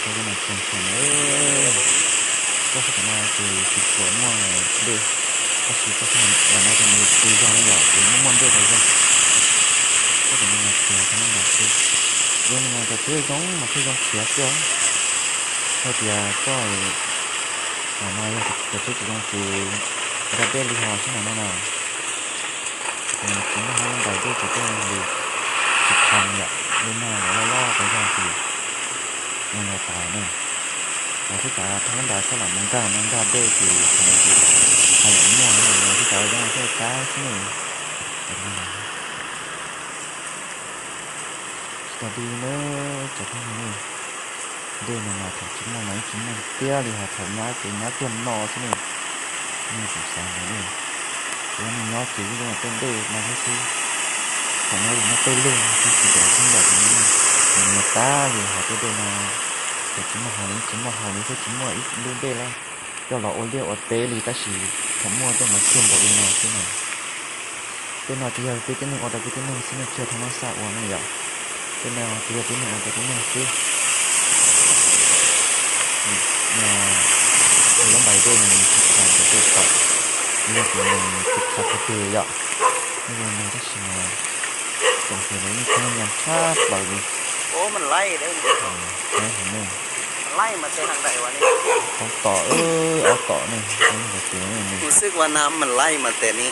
ເຈົ້າໜ້າທີ່ເຊີນເຊີນເອີຍ ເຈົ້າສະມາຊິກິນຂົວມ່ວງເດ້ ກໍຊິເຈົ້າໜ້າທີ່ມີຄຸຍກັນເລີຍ ເອີ ມ່ວນໆເດີເຈົ້າ ກໍເປັນມາເຊຍທຳມະດາເດ້ ເລື່ອງມາຈະເທຍອງ ມາເທຍອງເຊຍເຈົ້າ ເພາະວ່າເຈົ້າ ອາ ມາຈະເທຍອງເຊຍ ດາເດລີຮອຊິນະນາ ເອີ ກິນມາຮອດລຳໄບເດີ ເຈົ້າເດີ ຊິຄຳລະ ເລີຍມາລໍໆໄປທາງທີ່ ມັນລະຕາຍເນາະ ລະຄືຕາທາງລຳບາກສະຫຼາມມັນການຳດາບເດີ ຄືທາງທີ່ໄທອັນມ່ວນເນາະ ຄືຕາຍັງເທິດຕາຊິເນາະ ສະຕາດີເນາະ ຈາກທາງນີ້ເດີ ມາເຖິງຈຸດໝາຍຈຸດໝາຍເດ ຫຼືຫາເຂົາຍາເກັບມາຕົວນອຊິເນາະ ນີ້ສຳສານເດີ ແລ້ວນີ້ຍອດຈິງເດີ ເປັນເດີມາຊື່ໆ ຂອງເຮົາມາເຕີເລີຍ ທີ່ຊິເປັນເຊັ່ນໃດນີ້ ເມດຕາ ຫຼືຫາເຕີເດີມາ ແຕ່ຈິມມາເຮົານີ້ ຈິມມາເຮົານີ້ຄືຈິມມາອີກລຸເດລະ ເຈົ້າລະໂອເລໂອເຕລີຕາຊີ ຂະມົວເຈົ້າມາເຄື່ອນບໍ່ອີນອຊິເນາະ ເປັນນອດທີ່ເຮົາເປັນຈັງໜຶ່ງອອກຕາເປັນຈັງໜຶ່ງຊິເນາະ ເຊື່ອທຳມະຊາດວ່ານັ້ນຢາ ເປັນແນວທີ່ເປັນໜຶ່ງອອກຕາເປັນໜຶ່ງຊິ ອືມ ລຳໄບເດີ ມັນມີທິດທາງຈະເກີດຂຶ້ນ ເລື່ອງຂອງມັນຄິດຄັກກະເຕຍອະ ນີ້ມັນກໍຊິມາ ຕົງເຂດນີ້ຄືມັນຍັງຄາດເບົາຢູ່ ໂອ້ ມັນໄຫຼເດ້ ອືມ ແມ່ນແມ່ນ ມັນໄຫຼມາແຕ່ທາງໃດວະນີ້ ເອົາຕໍ່ ເອີ ເອົາຕໍ່ນີ້ ອັນນີ້ກໍຄືນີ້ ຮູ້ສຶກວ່ານ້ຳມັນໄຫຼມາແຕ່ນີ້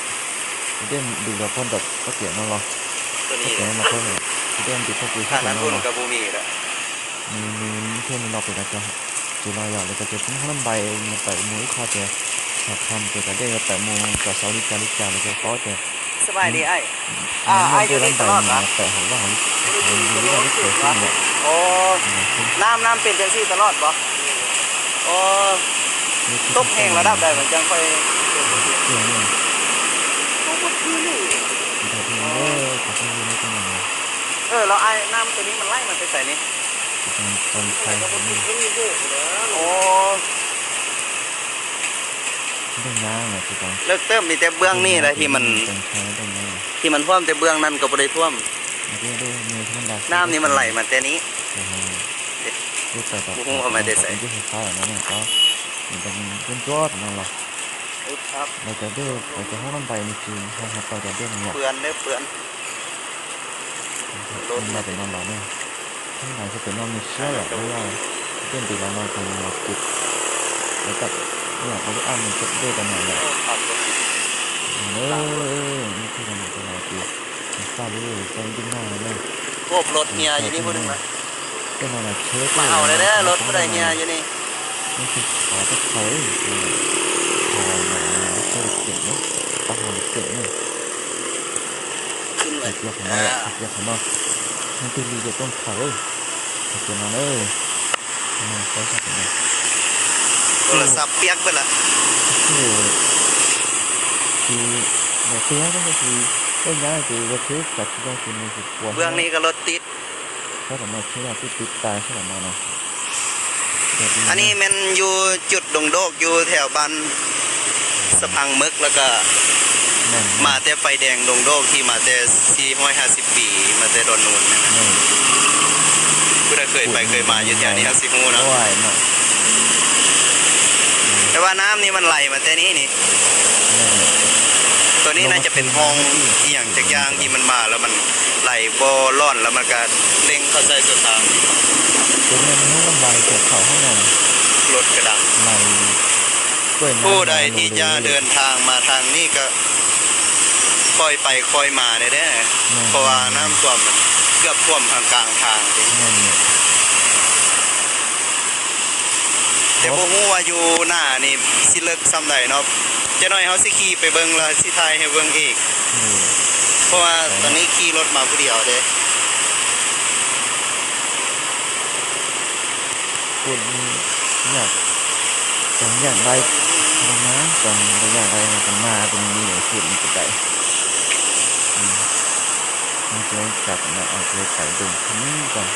ເດ ດູແລ້ວພໍດອກກໍເປັນນັ້ນລະ ຕົວນີ້ແຫຼະ ເປັນມາເພີ່ມ ເດ ດູເທົ່າທີ່ ຂະໜາດພຸ້ນກໍບໍ່ມີລະ ມີ ມີ ມີເພິ່ນລອບໄປກໍຈະ ຊິລອຍຢາວ ແລ້ວກໍຈະເປັນຂະໜາດໃບ ມີໄປ ມີຄອແຈ ສາຄຳ ແຕ່ກໍໄດ້ໄປ ໝູ່ກໍເຊົາລິກາລິກາ ແລ້ວກໍຂໍແຕ່ ສະບາຍດີອ້າຍ ອາ ອ້າຍຢູ່ນີ້ຕະຫຼອດຫວາ? ໂອ້ ນ້ຳ ນ້ຳເປັນຈັ່ງຊີ້ຕະຫຼອດບໍ່? ໂອ້ ຕົກແຮງລະດັບໃດມັນຈັ່ງຄ່ອຍ ເອີ ແລ້ວອ້າຍ ນ້ຳໂຕນີ້ມັນໄຫຼມາແຕ່ໃສນີ້? ໂອ້ ເລິກເຕີບ ມີແຕ່ເບື້ອງນີ້ແຫຼະທີ່ມັນ ທີ່ມັນຖ້ວມ ແຕ່ເບື້ອງນັ້ນກໍບໍ່ໄດ້ຖ້ວມ ນ້ຳນີ້ມັນໄຫຼມາແຕ່ນີ້ ບໍ່ຮູ້ເອົາມາແຕ່ໃສ ເປັນຈຸດໄຟຟ້ານັ້ນກໍ ມັນເປັນຈຸດຍອດນັ້ນລະ ແລ້ວຈະເດີ ແລ້ວຈະຫ້ອງນ້ຳໄປນີ້ຄື ເຮົາ ເຮົາໄປຈະເດີນີ້ ເປື້ອນເດີ ເປື້ອນ ລົດມາແຕ່ນອນລາວນີ້ ທາງໃນຈະເປັນນອນເມເຊຍ ຫຼືວ່າເປັນຕີລາວນອນຂອງເມືອງອັງກິດ ແລ້ວກໍເມືອງອາເມລິກາ ເດີກັນນັ້ນແຫຼະ ເອີ ນີ້ຄືກັນຕະຫຼາດທີ່ ຟາເວີ ແຊງດິນໜ້າເລີຍ ໂອ້ ລົດເຮຍຢູ່ນີ້ຜູ້ໜຶ່ງນະ ເປັນນອນເຊຍ ມາເອົາແດ່ເດີ ລົດຜູ້ໃດເຮຍຢູ່ນີ້ ນີ້ຄືຂາຕົກເຂົາ ເອີ ຂາຕົກເຂົາເກັ່ງເນາະ ປະຫານເກັ່ງເນາະ ຂຶ້ນໄວ້ ເກັບເຂົ້າມາ ເກັບເຂົ້າມາ ມັນຕື່ນລີເກັບຕົ້ນເຂົາເອີຍ ເກັບເຂົ້າມາເອີຍ ໂທລະສັບປຽກເບິດລະ ໂອ້ ຄືບໍ່ເຊື່ອກໍຄື ເອີ ຍາຄືບໍ່ຖືກກັບທີ່ຕ້ອງກິນ ເບື້ອງນີ້ກໍລົດຕິດ ຖ້າສາມາດເຊື່ອຕິດຕາຍ ຖ້າສາມາດເນາະ ອັນນີ້ແມ່ນຢູ່ຈຸດດົງໂດກ ຢູ່ແຖວບ້ານສະພັງເມິກ ແລ້ວກະ ແມ່ນໆ ມາແຕ່ໄຟແດງດົງໂດກ ທີ່ມາແຕ່ສີ່ຮ້ອຍຫ້າສິບປີ ມາແຕ່ດອນນູນ ແມ່ນ ຜູ້ໃດເຄີຍໄປເຄີຍມາຢູ່ແຖວນີ້ ອືມ ກໍຊິຮູ້ເນາະ ໂອ້ຍເນາະ ແຕ່ວ່ານ້ຳນີ້ມັນໄຫຼມາແຕ່ນີ້ນີ້ ແມ່ນ ຕົວນີ້ໜ້າຈະເປັນຮ່ອງອີ່ຫຍັງຈັກຢ່າງທີ່ມັນມາແລ້ວມັນໄຫຼບໍ່ລ່ອນ ແລ້ວມັນກະເລັ່ງເຂົ້າໃສ່ຕົວທາງ ຕົວນີ້ມັນລຳບາຍເຂົ້າຫ້ອງນ້ຳ ລົດກະດັງ ໄຫຼ ຜູ້ໃດທີ່ຈະເດີນທາງມາທາງນີ້ກະຄ່ອຍໄປຄ່ອຍມາແດ່ໆ ແມ່ນ ເພາະວ່ານ້ຳຖ້ວມມັນເກືອບຖ້ວມທາງກາງທາງ ແມ່ນ ແຕ່ບໍ່ຮູ້ວ່າຢູ່ໜ້ານີ້ຊິເລິກສ່ຳໃດເນາະ ຈັກໜ້ອຍເຮົາຊິຂີ່ໄປເບິ່ງ ແລ້ວຊິຖ່າຍໃຫ້ເບິ່ງອີກ ໂດຍ ເພາະວ່າຕອນນີ້ຂີ່ລົດມາຜູ້ດຽວເດ້ ຄົນຢາກ ຕອນຢາກໄດ້ບໍ່ມາ ຕອນບໍ່ຢາກໄດ້ມັນກໍມາ ຕົງນີ້ແຫຼະ ເຂດນີ້ກໍໄດ້ ອືມ ມັນຈະກັບມາເອົາເຂດໄປເບິ່ງຄົນນີ້ກ່ອນ.